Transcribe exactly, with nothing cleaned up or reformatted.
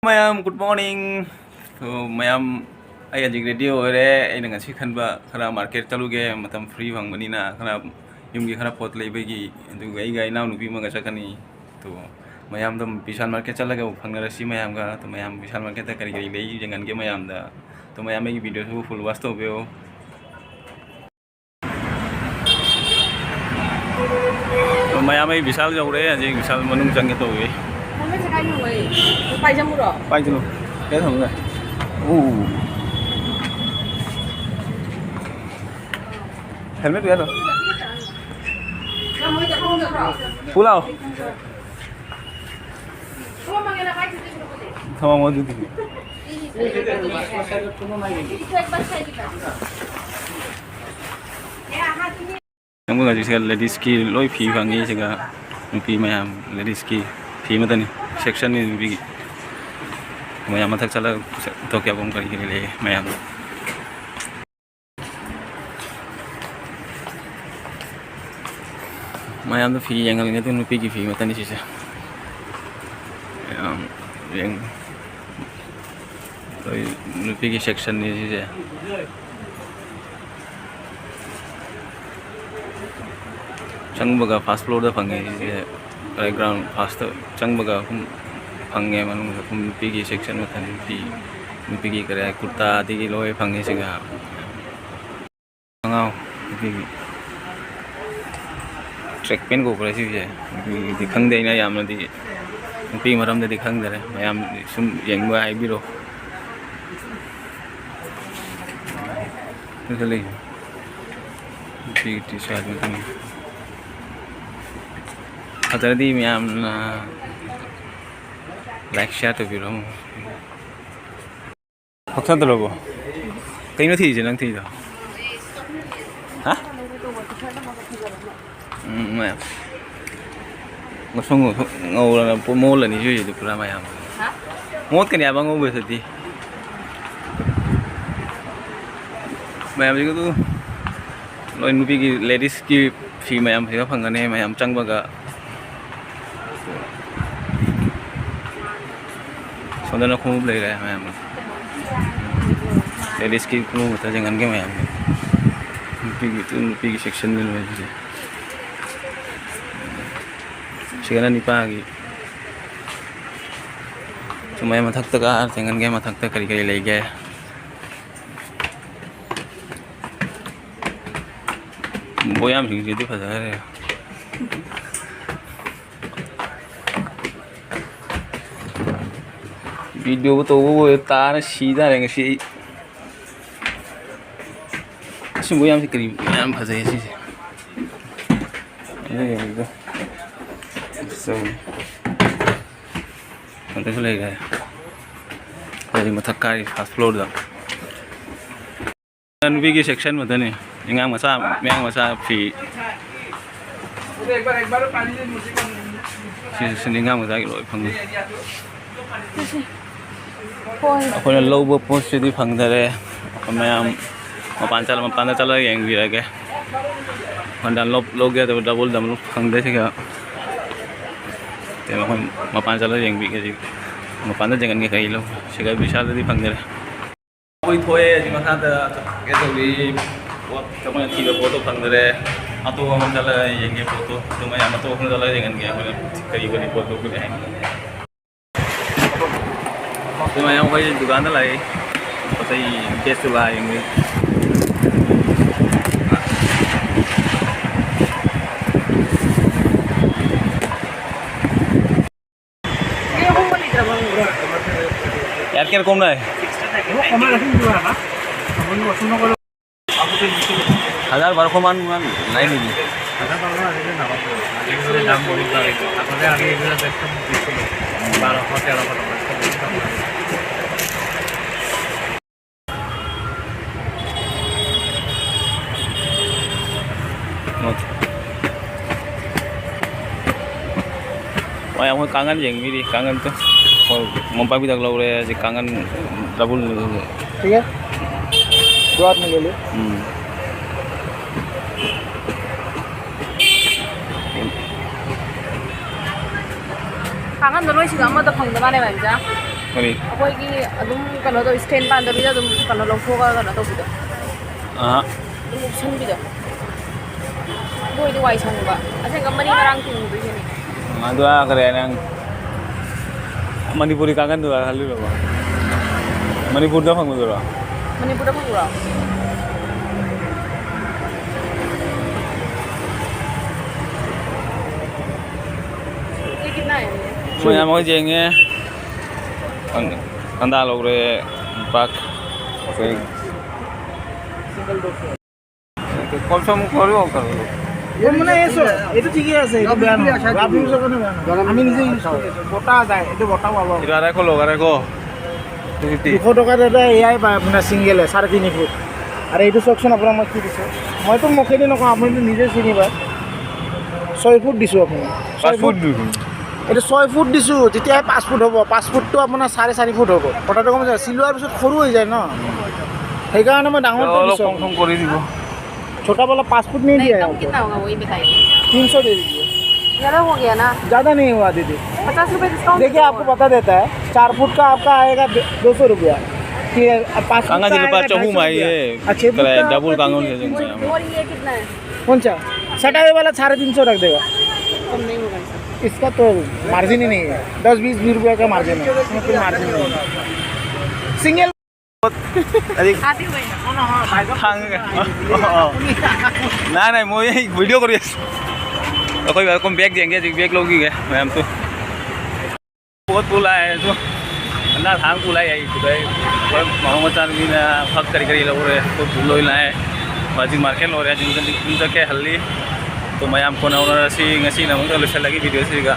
ꯃꯌꯥꯝ, good morning. So, ꯃꯌꯥꯝ, ꯑꯩ ꯍꯧꯖꯤꯛ ready ꯑꯣꯏꯔꯦ꯫ ꯑꯩꯅ ꯉꯁꯤ ꯈꯟꯕ, ꯈꯔ market ꯆꯠꯂꯨꯒꯦ, ꯃꯇꯝ free ꯐꯪꯕꯅꯤꯅ, ꯈꯔ ꯌꯨꯝꯒꯤ ꯈꯔ ꯄꯣꯠ ꯂꯩꯕꯒꯤ, ꯑꯗꯨꯒ ꯑꯩꯒ ꯏꯅꯥꯎꯅꯨꯄꯤ ꯑꯃꯒ ꯆꯠꯀꯅꯤ꯫ ꯑꯗꯣ ꯃꯌꯥꯝꯗꯣ ꯕꯤꯁꯥꯜ market ꯆꯠꯂꯒ ꯑꯃꯨꯛ ꯐꯪꯅꯔꯁꯤ ꯃꯌꯥꯝꯒ꯫ ꯑꯗꯣ ꯃꯌꯥꯝ ꯕꯤꯁꯥꯜ marketꯇ ꯀꯔꯤ ꯀꯔꯤ ꯂꯩ ꯌꯦꯡꯍꯟꯒꯦ ꯃꯌꯥꯝꯗ꯫ ꯑꯗꯣ ꯃꯌꯥꯝ ꯑꯩꯒꯤ videoꯁꯤꯕꯨ full watch ꯇꯧꯕꯤꯌꯨ꯫ ꯑꯗꯣ ꯃꯌꯥꯝ, ꯑꯩ ꯕꯤꯁꯥꯜ ꯌꯧꯔꯦ꯫ ꯍꯧꯖꯤꯛ ꯕꯤꯁꯥꯜ ꯃꯅꯨꯡ ꯆꯪꯒꯦ ꯇꯧꯔꯤ꯫ ꯍꯦꯜꯃꯦꯠꯁꯦ ꯀꯥꯏ ꯊꯝꯈ꯭ꯔꯦ? ꯄꯥꯏꯖꯝꯃꯨꯔꯣ? ꯄꯥꯏꯖꯅꯨ꯫ ꯀꯩꯗ ꯊꯝꯃꯒꯦ? ꯎ꯫ ꯍꯦꯜꯃꯦꯠ ꯄꯤꯔꯣ꯫ ꯅꯪ ꯃꯣꯏꯗ ꯈꯣꯡ ꯆꯠꯈ꯭ꯔꯣ? ꯄꯨ ꯂꯥꯎ꯫ ꯊꯝꯃꯝꯃꯣ ꯑꯗꯨꯗꯤ꯫ ꯅꯪꯕꯨ ꯍꯧꯖꯤꯛꯁꯤꯒ ladiesꯀꯤ ꯂꯣꯏ ꯐꯤ ꯐꯪꯉꯤ꯫ ꯁꯤꯒ ꯅꯨꯄꯤ ꯃꯌꯥꯝ ladiesꯀꯤ ꯐꯤ ꯑꯃꯠꯇꯅꯤ, sectionꯅꯤ ꯅꯨꯄꯤꯒꯤ꯫ ꯃꯌꯥꯝ ꯃꯊꯛ ꯆꯠꯂꯒ ꯄꯨꯊꯣꯛꯀꯦ ꯍꯥꯏꯕ ꯀꯔꯤ ꯀꯔꯤ ꯂꯩ ꯃꯌꯥꯝ꯫ ꯃꯌꯥꯝꯗ ꯐꯤ ꯌꯦꯡꯍꯜꯂꯤꯉꯩꯗ ꯅꯨꯄꯤꯒꯤ ꯐꯤ ꯉꯥꯛꯇꯅꯤ ꯁꯤꯁꯦ꯫ ꯌꯥꯝ ꯌꯦꯡ-, ꯑꯩꯈꯣꯏ ꯅꯨꯄꯤꯒꯤ sectionꯅꯤ ꯁꯤꯁꯦ꯫ ꯆꯪꯕꯒ first floorꯗ ꯐꯪꯉꯦ ꯁꯤꯁꯦ꯫ Ground first ꯆꯪꯕꯒ ꯑꯗꯨꯝ ꯐꯪꯉꯦ꯫ ꯃꯅꯨꯡꯗ ꯑꯗꯨꯝ ꯅꯨꯄꯤꯒꯤ section ꯃꯈꯜ, ꯅꯨꯄꯤ, ꯅꯨꯄꯤꯒꯤ ꯀꯔꯤ ꯍꯥꯏ, ꯀꯨꯔꯇꯥꯗꯒꯤ ꯂꯣꯏ ꯐꯪꯉꯦ ꯁꯤꯒ꯫ ꯈꯣꯡꯒ꯭ꯔꯥꯎ, ꯅꯨꯄꯤꯒꯤ track pant ꯀꯧꯕ꯭ꯔꯥ ꯁꯤꯁꯦ? ꯅꯨꯄꯤꯒꯤꯗꯤ ꯈꯪꯗꯦ, ꯑꯩꯅ ꯌꯥꯝꯅꯗꯤ ꯅꯨꯄꯤꯒꯤ ꯃꯔꯝꯗꯗꯤ ꯈꯪꯗꯔꯦ꯫ ꯃꯌꯥꯝ ꯁꯨꯝ ꯌꯦꯡꯕ ꯍꯥꯏꯕꯤꯔꯣ꯫ ꯁꯤꯗ ꯂꯩ꯫ ꯅꯨꯄꯤꯒꯤ T-shirt ꯃꯈꯜ꯫ ꯐꯖꯔꯗꯤ ꯃꯌꯥꯝꯅ like, share ꯇꯧꯕꯤꯔꯣ꯫ ꯄꯛꯆꯗ꯭ꯔꯕꯣ? ꯀꯩꯅꯣ ꯊꯤꯔꯤꯁꯦ ꯅꯪ ꯊꯤꯔꯤꯗꯣ? ꯍꯥ? ꯎꯝ, ꯃꯌꯥꯝ꯫ ꯉꯧꯁꯣꯛ ꯉꯧꯁꯣꯛ ꯉꯧꯔꯒ ꯄꯨ-, ꯃꯣꯜꯂꯅꯤ ꯁꯤꯁꯤꯗꯤ ꯄꯨꯔꯥ ꯃꯌꯥꯝ꯫ ꯍꯥ? ꯃꯣꯠꯀꯅꯤ ꯍꯥꯏꯕ ꯑꯉꯧꯕꯁꯤꯗꯤ꯫ ꯃꯌꯥꯝꯁꯤꯒ ꯑꯗꯨ ꯂꯣꯏ ꯅꯨꯄꯤꯒꯤ ladiesꯀꯤ ꯐꯤ ꯃꯌꯥꯝꯁꯤꯒ ꯐꯪꯒꯅꯤ ꯃꯌꯥꯝ ꯆꯪꯕꯒ꯫ ꯁꯣꯝꯗꯅ ꯈꯣꯡꯎꯞ ꯂꯩꯔꯦ ꯃꯌꯥꯝ ꯑꯃ꯫ ꯂꯦꯗꯤꯁꯀꯤ ꯈꯣꯡꯎꯞ ꯈꯛꯇ ꯌꯦꯡꯍꯟꯒꯦ ꯃꯌꯥꯝ꯫ ꯅꯨꯄꯤꯒꯤ, ꯅꯨꯄꯤꯒꯤ ꯁꯦꯛꯁꯟꯗ ꯂꯣꯏ ꯂꯩꯔꯦ꯫ ꯁꯤꯒꯅ ꯅꯤꯄꯥꯒꯤ꯫ ꯁꯨꯃꯥꯏ ꯃꯊꯛꯇꯒ ꯌꯦꯡꯍꯟꯒꯦ, ꯃꯊꯛꯇ ꯀꯔꯤ ꯀꯔꯤ ꯂꯩꯒꯦ꯫ ꯕꯣꯌꯥꯝꯁꯤꯡꯁꯤꯗꯤ ꯐꯖꯈ꯭ꯔꯦ꯫ ꯚꯤꯗꯤꯑꯣ ꯇꯧꯕꯕꯨ ꯇꯥꯔ ꯁꯤ ꯇꯥꯔꯦ ꯉꯁꯤ ꯑꯩ꯫ ꯑꯁꯤꯕꯨ ꯌꯥꯝ ꯀꯔꯤ ꯌꯥꯝ ꯐꯖꯩ ꯁꯤꯁꯦ꯫ ꯑꯗꯨ ꯌꯦꯡꯕꯗꯣ꯫ So, ꯑꯗꯨꯁꯨ ꯂꯩꯔꯦ꯫ ꯑꯩ ꯃꯊꯛ ꯀꯥꯔꯤ first floorꯗ꯫ ꯅꯨꯄꯤꯒꯤ section ꯃꯛꯇꯅꯤ꯫ ꯑꯉꯥꯡ ꯃꯆꯥ, ꯃꯌꯥꯡ ꯃꯆꯥ ꯐꯤ꯫ ꯁꯤ, ꯁꯤꯅꯤ ꯑꯉꯥꯡ ꯃꯆꯥꯒꯤ ꯂꯣꯏ ꯐꯪꯉꯤ꯫ ꯍꯣꯏ꯫ ꯑꯩꯈꯣꯏꯅ ꯂꯧꯕ ꯄꯣꯠꯁꯤꯗꯤ ꯐꯪꯗꯔꯦ꯫ ꯑꯩꯈꯣꯏ ꯃꯌꯥꯝ ꯃꯄꯥꯟ ꯆꯠꯂ-, ꯃꯄꯥꯟꯗ ꯆꯠꯂꯒ ꯌꯦꯡꯕꯤꯔꯒꯦ꯫ ꯃꯄꯥꯟꯗ ꯂꯧ-, ꯂꯧꯒꯦ ꯍꯥꯏꯗꯕ double double ꯐꯪꯗꯦ ꯁꯤꯒ꯫ ꯑꯗꯩ ꯑꯩꯈꯣꯏ ꯃꯄꯥꯟ ꯆꯠꯂꯒ ꯌꯦꯡꯕꯤꯒꯦ ꯍꯧꯖꯤꯛ꯫ ꯃꯄꯥꯟꯗ ꯌꯦꯡꯍꯟꯒꯦ ꯀꯔꯤ ꯂꯧ-, ꯁꯤꯒ ꯕꯤꯁꯥꯜꯗꯗꯤ ꯐꯪꯗꯔꯦ꯫ ꯑꯩꯈꯣꯏ ꯊꯣꯛꯑꯦ ꯍꯧꯖꯤꯛ ꯃꯈꯥꯗ ꯆꯠꯀꯦ ꯇꯧꯔꯤ꯫ ꯄꯣꯠ ꯑꯩꯈꯣꯏꯅ ꯊꯤꯕ ꯄꯣꯠꯇꯣ ꯐꯪꯗꯔꯦ꯫ ꯑꯇꯣꯞꯄ ꯑꯃ ꯆꯠꯂꯒ ꯌꯦꯡꯒꯦ ꯄꯣꯠꯇꯣ꯫ ꯑꯗꯨ ꯃꯌꯥꯝ ꯑꯇꯣꯞꯄ ꯑꯃ ꯆꯠꯂꯒ ꯌꯦꯡꯍꯟꯒꯦ ꯑꯩꯈꯣꯏꯅ ꯀꯔꯤ ꯀꯔꯤ ꯄꯣꯠ ꯂꯧꯒꯅꯤ ꯍꯥꯏꯅ꯫ ꯑꯗꯨ ꯃꯌꯥꯝ ꯑꯩꯈꯣꯏ ꯗꯨꯀꯥꯟꯗ ꯂꯥꯛꯏ꯫ ꯄꯣꯠ ꯆꯩ ꯕꯦꯁꯇꯨ ꯂꯥꯛꯏ꯫ ꯌꯥꯔ ꯀꯌꯥ ꯀꯣꯝꯅ? হাজার বারোশো মান, মান নাই নেকি? হাজার বারোশো আজিকালি নাপাব। আজিকালি দাম বহুত বাঢ়িল। আগতে আমি এইবিলাক একদম দিছিলোঁ বাৰশ, তেৰশ টকা। ꯃꯌꯥꯝ ꯍꯣꯏ ꯀꯥꯡꯒꯟ ꯌꯦꯡꯕꯤꯔꯤ, ꯀꯥꯡꯒꯟꯗꯣ꯫ ꯍꯣꯏ, ꯃꯣꯝꯄꯥꯛ ꯐꯤꯗꯛ ꯂꯧꯔꯦ, ꯍꯧꯖꯤꯛ ꯀꯥꯡꯒꯟ double꯫ ठीक है, दो आदमी ले लो। ꯎꯝ꯫ ꯀꯥꯡꯒꯟꯗꯣ ꯂꯣꯏ ꯁꯤꯗ ꯑꯃꯠꯇ ꯐꯪꯗ ꯃꯥꯜꯂꯦ, ꯃꯦꯝꯆꯥ꯫ ꯀꯔꯤ? ꯑꯩꯈꯣꯏꯒꯤ ꯑꯗꯨꯝ ꯀꯩꯅꯣ ꯇꯧ, stand ꯄꯥꯟꯗꯕꯤꯗ ꯑꯗꯨꯝ ꯀꯩꯅꯣ ꯂꯧꯊꯣꯛꯑꯒ ꯀꯩꯅꯣ ꯇꯧꯕꯤꯗꯣ꯫ ꯑꯥ꯫ ꯑꯗꯨꯝ ꯎꯞꯁꯟꯕꯤꯗꯣ꯫ ꯑꯗꯨ ꯑꯣꯏꯗꯤ ꯋꯥꯏ ꯁꯪꯉꯦꯕ꯫ ꯑꯁꯦꯡꯕ ꯃꯔꯤ ꯃꯔꯥꯡ ꯇꯣꯡꯗꯣꯏꯁꯤꯅꯦ꯫ ꯑꯗꯨ ꯍꯥꯏꯔꯒ ꯅꯪ ꯃꯅꯤꯄꯨꯔꯤ ꯀꯥꯡꯈꯟꯗꯨ ꯈꯜꯂꯨꯔꯕꯣ? ꯃꯅꯤꯄꯨꯔꯗ ꯐꯪꯕꯗꯨꯔꯣ? ꯃꯅꯤꯄꯨꯔꯗ ꯐꯪꯕ꯭ꯔꯣ? ꯃꯌꯥꯝ ꯍꯣꯏ ꯌꯦꯡꯉꯦ꯫ ꯀꯟꯗꯥ ꯂꯧꯔꯦ, ꯄꯥꯛ꯫ ꯑꯩꯈꯣꯏ ꯀꯣꯜ ꯁꯝ ꯀꯣꯜ ꯋꯥꯛ ꯇꯧꯔꯣ। এই মানে এসো, এইটো ঠিকে আছে, এইটো বেয়া নহয়। লাভ ইউজৰ কাৰণে বেয়া নহয়। আমি নিজে ইউজ কৰি আছো। বতাহ যায়, এইটো বতাহ পাব। এইটো আঢ়াইশ লওক, আঢ়াইশ। দুশ টকাত এটা এয়াই পায় আপোনাৰ ছিংগলে, চাৰে তিনি ফুট। আৰু এইটো চাওকচোন আপোনাক মই কি দিছোঁ। মইতো মুখেদি নকওঁ, আপুনিতো নিজে চিনি পায়। ছয় ফুট দিছোঁ আপোনাক। ছয় পাঁচ ফুট ফুট। দুই ফুট। এইটো ছয় ফুট দিছোঁ, তেতিয়াহে পাঁচ ফুট হ'ব। পাঁচ ফুটটো আপোনাৰ চাৰে চাৰি ফুট হ'ব। কথাটো গম পাইছে? চিলোৱাৰ পিছত সৰু হৈ যায় ন, সেইকাৰণে মই ডাঙৰটো অলপ দিছোঁ কম আপোনাক। কম কৰি দিব। छोटा वाला पाँच फुट नहीं नहीं, दिया है कम आपको। कितना होगा, वही बताइए। तीन सौ दे दीजिए। ज़्यादा हो गया ना। ज़्यादा नहीं हुआ दीदी। पचास रुपये डिस्काउंट देखिए, दे दो आपको और। बता देता है, चार फुट का आपका आएगा दो सौ रुपया। कि अब पाँच फुट कांगा का जी, आएगा पाँच चौहू ढाई सौ रुपया। माई है। अच्छा, ये भुट्टा डबल आपका कांगा ठीक है, जी, तीन सौ। और ये कितना है? कौन सा? सटा हुए वाला साढ़े तीन सौ रख देगा। कम नहीं होगा इसका। इसका तो मार्जिन ही नहीं है, दस बीस रुपया का मार्जिन है, इसमें कोई मार्जिन नहीं है। सिंगल। আদি। আদি হয় না। খাং। নাই, নাই, মই এই ভিডিঅ' কৰি আছোঁ। ꯑꯩꯈꯣꯏ ꯀꯣꯝ ꯕꯦꯛ ꯌꯦꯡꯒꯦ, ꯍꯧꯖꯤꯛ ꯕꯦꯛ ꯂꯧꯈꯤꯒꯦ ꯃꯌꯥꯝꯁꯨ꯫ ꯄꯣꯠ ꯄꯨ ꯂꯥꯛꯑꯦ ꯑꯗꯣ꯫ ꯍꯟꯗꯛ ꯊꯥꯡ ꯄꯨ ꯂꯥꯛꯑꯦ ꯑꯩ ꯁꯤꯗ ꯑꯩ ꯃꯔꯨꯞ ꯃꯆꯥꯅꯨꯄꯤꯅ ꯐꯛ ꯀꯔꯤ ꯀꯔꯤ ꯂꯧꯔꯦ, ꯄꯣꯠ ꯄꯨ ꯂꯣꯏ ꯂꯥꯛꯑꯦ꯫ ꯍꯧꯖꯤꯛ ꯃꯥꯔꯀꯦꯠ ꯂꯣꯏꯔꯦ, ꯍꯧꯖꯤꯛ ꯌꯨꯝ ꯆꯠꯀꯦ ꯍꯜꯂꯤ꯫ ꯑꯗꯣ ꯃꯌꯥꯝ ꯀꯣꯟꯅ ꯎꯅꯔꯁꯤ, ꯉꯁꯤꯅ ꯑꯃꯨꯛ ꯂꯣꯏꯁꯤꯜꯂꯒꯦ ꯚꯤꯗꯤꯑꯣꯁꯤꯒ꯫